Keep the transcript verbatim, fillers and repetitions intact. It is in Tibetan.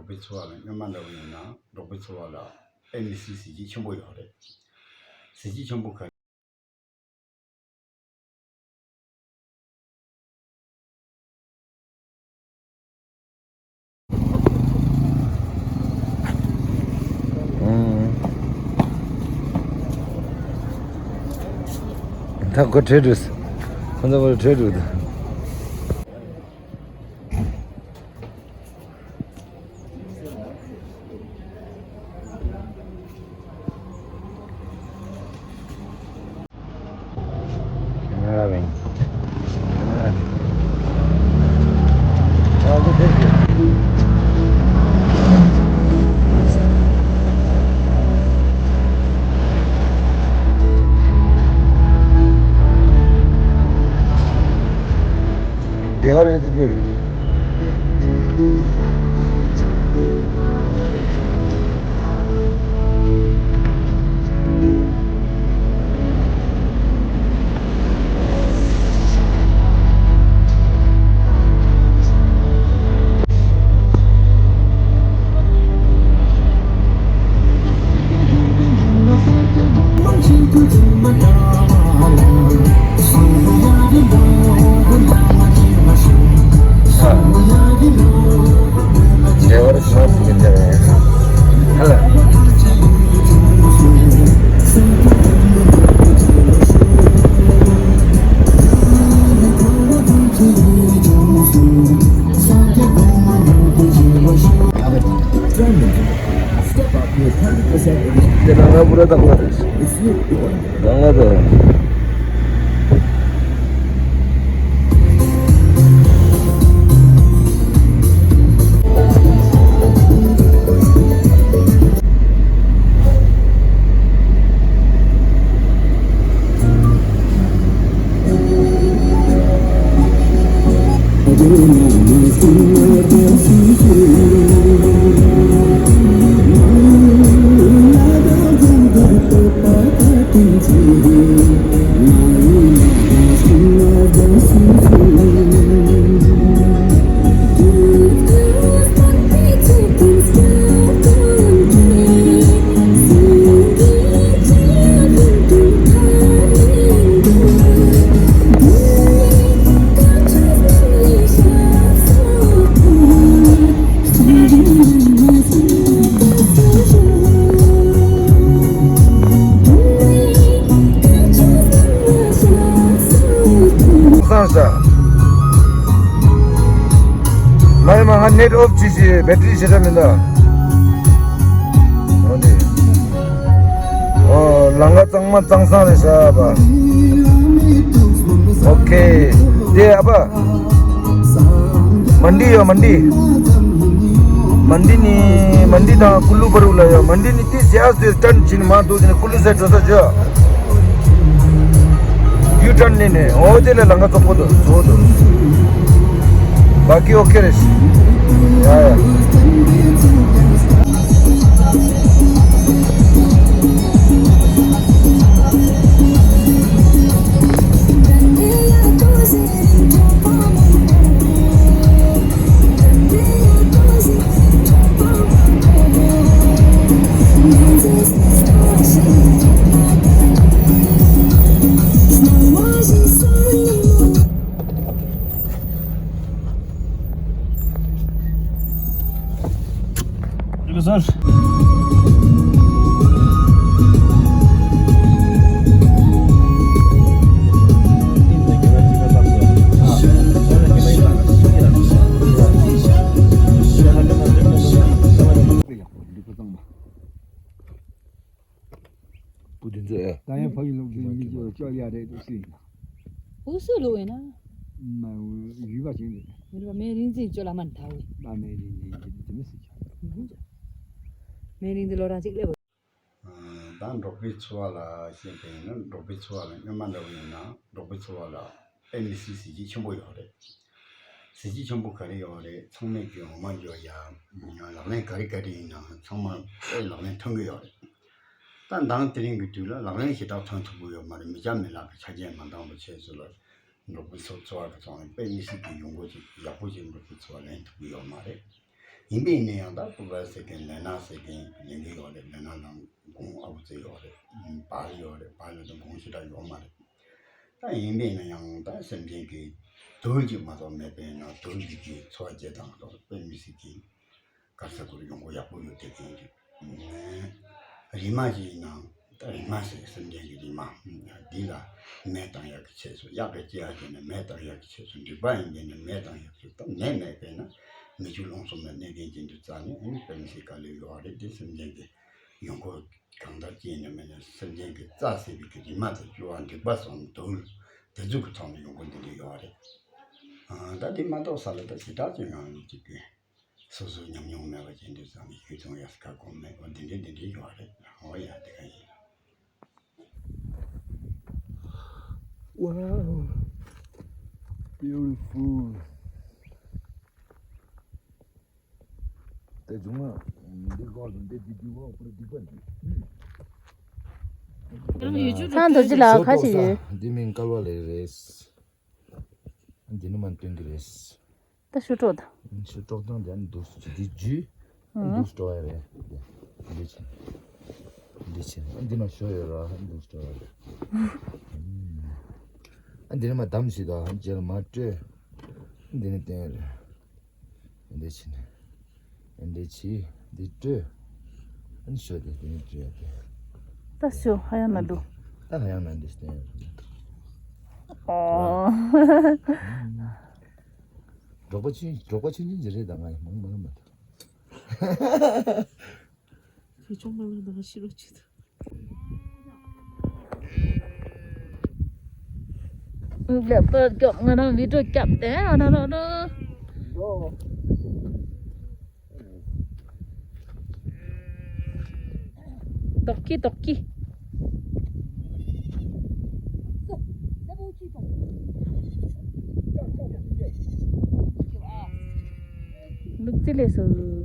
འབྲོག་པའི་འཚོ་བ་ལ་སྨྱོན་མ་འདྲ་བོ་ཡིན་ན་འབྲོག་པའི་འཚོ་བ་ལ་དཔེ་མི་སྲིད་གཟི་བརྗིད་ཆེན་པོ་ཡོད་རེད། གཟི་བརྗིད་ཆེན་པོ་ག་ད་ཁོ་བྲོས་འགྲོ། ཁོ་ཚོ་ཁོ་བྲོས་འགྲོ་ད། དེ་ནང་ལ་པུ་ར་དང་པོ་རེད། ནང་ལ་དང་། སང་ས། མ་ཡི་མ་ང་ནེཊ་ཨོཕ་བྱེད་ཤིག་བེ་ཊ་རི་ཞེ་དྲག་མི་འདུག་འོ་འདི། ཨོ་ལམ་ཁ་གཙང་མ་གཙང་སང་རེད་ཤག་པ། ཨོ་ཁེ། དེ་ཨ་ཕ། མན་ཌི་ཡོད་མན་ཌི། མན་ཌི་ནི་མན་ཌི་དང་ཀུ་ལུ་བར་ལ་ཡོད། མན་ཌི་ནི་ཏི་སི་ཨ་སི་ཏན་ཅིན་མ་དུ་ཅིན་ཀུ་ལུ་སེ་འགྲོ་ས་ཅོ། ཡུ་ཊརན་ནི་ནི་ཨོ་དེ་ལས་ལམ་ཁ་བཙོག་པོ་འདུག་བཙོག་འདུག་བ་ཀི་ཨོ་ཁེ་རེད། ཡ་ཡ། བུ་དེ་ཚོ་ཨེ། ད་ཡང་ཕ་གི་ལུག་དེ་མི་ཅོ་ཅོ་ཡ་རེད་དུ་སྲིད། འུ་སུ་ལུག་ཡིན་ན། མ་འུ་ཡུལ་པ་ཅིག་རེད། མི་རུ་མེ་རིང་འཛིན་ཅོ་ལ་མ་ཐ་བས། མ་མེ་རིང་འཛིན་ཅི་དེ་མི་སྲིད་ཅོ། མེ་རིང་འཛིན་ལོ་རང་ཅིག་སླེབས། ད་འབྲོག་པའི་འཚོ་བ་ལ་བཤད་པ་ཡིན་ན་འབྲོག་པའི་འཚོ་བ་ལ་སྨྱོན་མ་འདྲ་བོ་ཡིན་ན་འབྲོག་པའི་འཚོ་བ་ལ་དཔེ་མི་སྲིད་གཟི་བརྗིད་ཆེན་པོ་ཡོད་རེད། གཟི་བརྗིད་ཆེན་པོ་ག་རེ་ཡོད་རེད། ཚང་མས་ཀྱི་འོ་མ་འཇོག་ཡ། ལག་ལེན་ག་རེ་ག་རེ་ཡིན་ནའང་ཚང་མ་དཔེ་ལག་ལེན་ཐོན་གི་ཡོད་རེད། ད་མདང་དེ་རིང་གི་དུས་ལ་ལག་ལེན་ཞེ་དྲག་ཐོན་ཐུབ་ཀྱི་ཡོད་མ་རེད། མི་སྐྱ་མི་ལག་གི་ཆ་རྐྱེན་མ་འདང་བ་བྱས་ཚུལ་ལ་འབྲོག་པའི་འཚོ་འཚོ་བ་གི་ཐོག་ནས་དཔེ་མི་སྲིད་ཀྱི་ཡོང་སྒོ་ཅིག་ཡག་པོ་ཅིག་འབྲོག་པའི་འཚོ་བ་ལེན་ཐུབ་ཀྱི་ཡོད་མ་རེད། ཡིན་པས་ན་ཡང་ད་སྤོབས་པ་ཟེར་མཁན་ལས་སྣ་ཟེར་མཁན་ལས་འགན་ཡོད་རེད། ལས་སྣ་ནང་དགོངས་ཨ་བུ་ཙེ་ཡོད་རེད། བལ་ཡོད་རེད། བལ་ལ་ད་དགོངས་ཞེ་དྲག་ཡོད་མ་རེད། ད་ཡིན་པས་ན་ཡང་ད་སེམས་ཅན་གྱི་དོན་གཅིག་མ་གཏོགས་མེད་པས་ན་དོན་གཅིག་གིས་འཚོ་བ་སྐྱེལ་སྟངས་ལ་དཔེ་མི་སྲིད་ཀྱི་ག་ས་གོ་ཡོང་སྒོ་ཡག་པོ་ཡོད་དེ་ཀྱང་གི། རིལ་མ་ཞིག་ཡིན་ནའང་ད་རིལ་མ་ཞིག་སེམས་ཅན་གྱི་རིལ་མ་འདི་ལ་མེ་བཏང་ཡག་གི་ཆེད་དུ། གཡག་གི་ལྕེ་ཡག་ཡིན་ན་མེ་བཏང་ཡག་གི་ཆེད་དུ། འབྲུག་པ་ཡིན་པས་ན་མེ་བཏང་ཡག་གི་ཆེད་དུ། མེ་མེད་པས་ན་མི་ཆོས་ལུགས་གསུམ་ལ་གནོད་སྐྱེལ་གྱི་འདུག་རྩ་ནས་ཨ་ནི་དཔེ་མི་སྲིད་དཀའ་ལས་ཡོད་རེད། དེ་སེམས་ཅན་གྱི་ཡོང་སྒོ་གང་ལྟར་སྐྱེལ་ནས་མེད་ན་སེམས་ཅན་གྱི་རྩ་ཟེར་བའི་གི་རིལ་མ་དང་སྤྱོད་པ་འབྲུག་པ་སོགས་དོན་དེ་ཚོ་གི་ཐོག་ནས་ཡོང་སྒོ་འདི་འདྲ་ཡོད་རེད། ཨ་ད་དེ་མ་གཏོགས་ས་ལ་ད་ཞེ་དྲག་ཅིག་ཡང་ཡོད་ཅིག་གི། སོ་སོའི་ཉམས་མྱོང་མེད་པ་ཅན་འདི་ཙམ་ཞིག་ཐུང་ཡ་སྐ་གོང་མེད་པ་འདི་འདྲའི་འདི་འདྲའི་ཡོད་རེད། འོ་ཡ་དེ་ག་ཡིན། Wow, beautiful. དེ་ཚང་མ་འདི་སྐོར་དུ་འདི་འདི་འདི་སྐོར་པུ་ར་འདི་པ་འདི། ཡང་ཡོད་རྒྱུ་ཚང་རྡོ་རྗེ་ལགས་ཁ་ཞིག་ཡོད། འདི་མིང་སྐལ་བ་ལེགས་རེད། འདི་ནི་མ་སྟོན་གི་རེད། ད་ཤུ་ཀྲོག་དང་། ཤུ་ཀྲོག་དང་འདི་འདུག་སུ་འདི་ཇུ། འདུག་སུ་ཀྲོག་ཡ་རེད། འདི་ཆེ། འདི་ཆེ། འདི་ན་ཤོ་ཡོད་ར་འདུག་སུ་ཀྲོག་ཡ་རེད། འདི་ནི་མ་དམ་སི་ད་ཇེལ་མ་སྤྲོད། འདི་ནི་བསྟན་རེད། འདི་ཆེ་ནི། འདི་ཆེ། འདི་སྤྲོད། ཨན་ཤོ་དེ་དེ་ནི་སྤྲོད་དེ། ད་ཤོ་ཧ་ཡང་ན་འདུག་ད་ཧ་ཡང་ན་འདི་བསྟན་རེད། ཨོ། འབྲོག་པ་ཆུང་འབྲོག་པ་ཆུང་ཆུང་ཅིག་རེད་ད། ང་ཡི་མང་མང་མ་ད། ཁྱེད་ཅུང་མ་ལ་ད་ཤི་རོ་ཆེ་ད། ལེ་པར་སྐྱོབ། ང་རང་བི་ཌིའོ་སྐྱབས་ཏེ་ཨ་ར་ར་ར། དོག་གི་དོག་གི། ལུག་རྫི་ལས་སུ།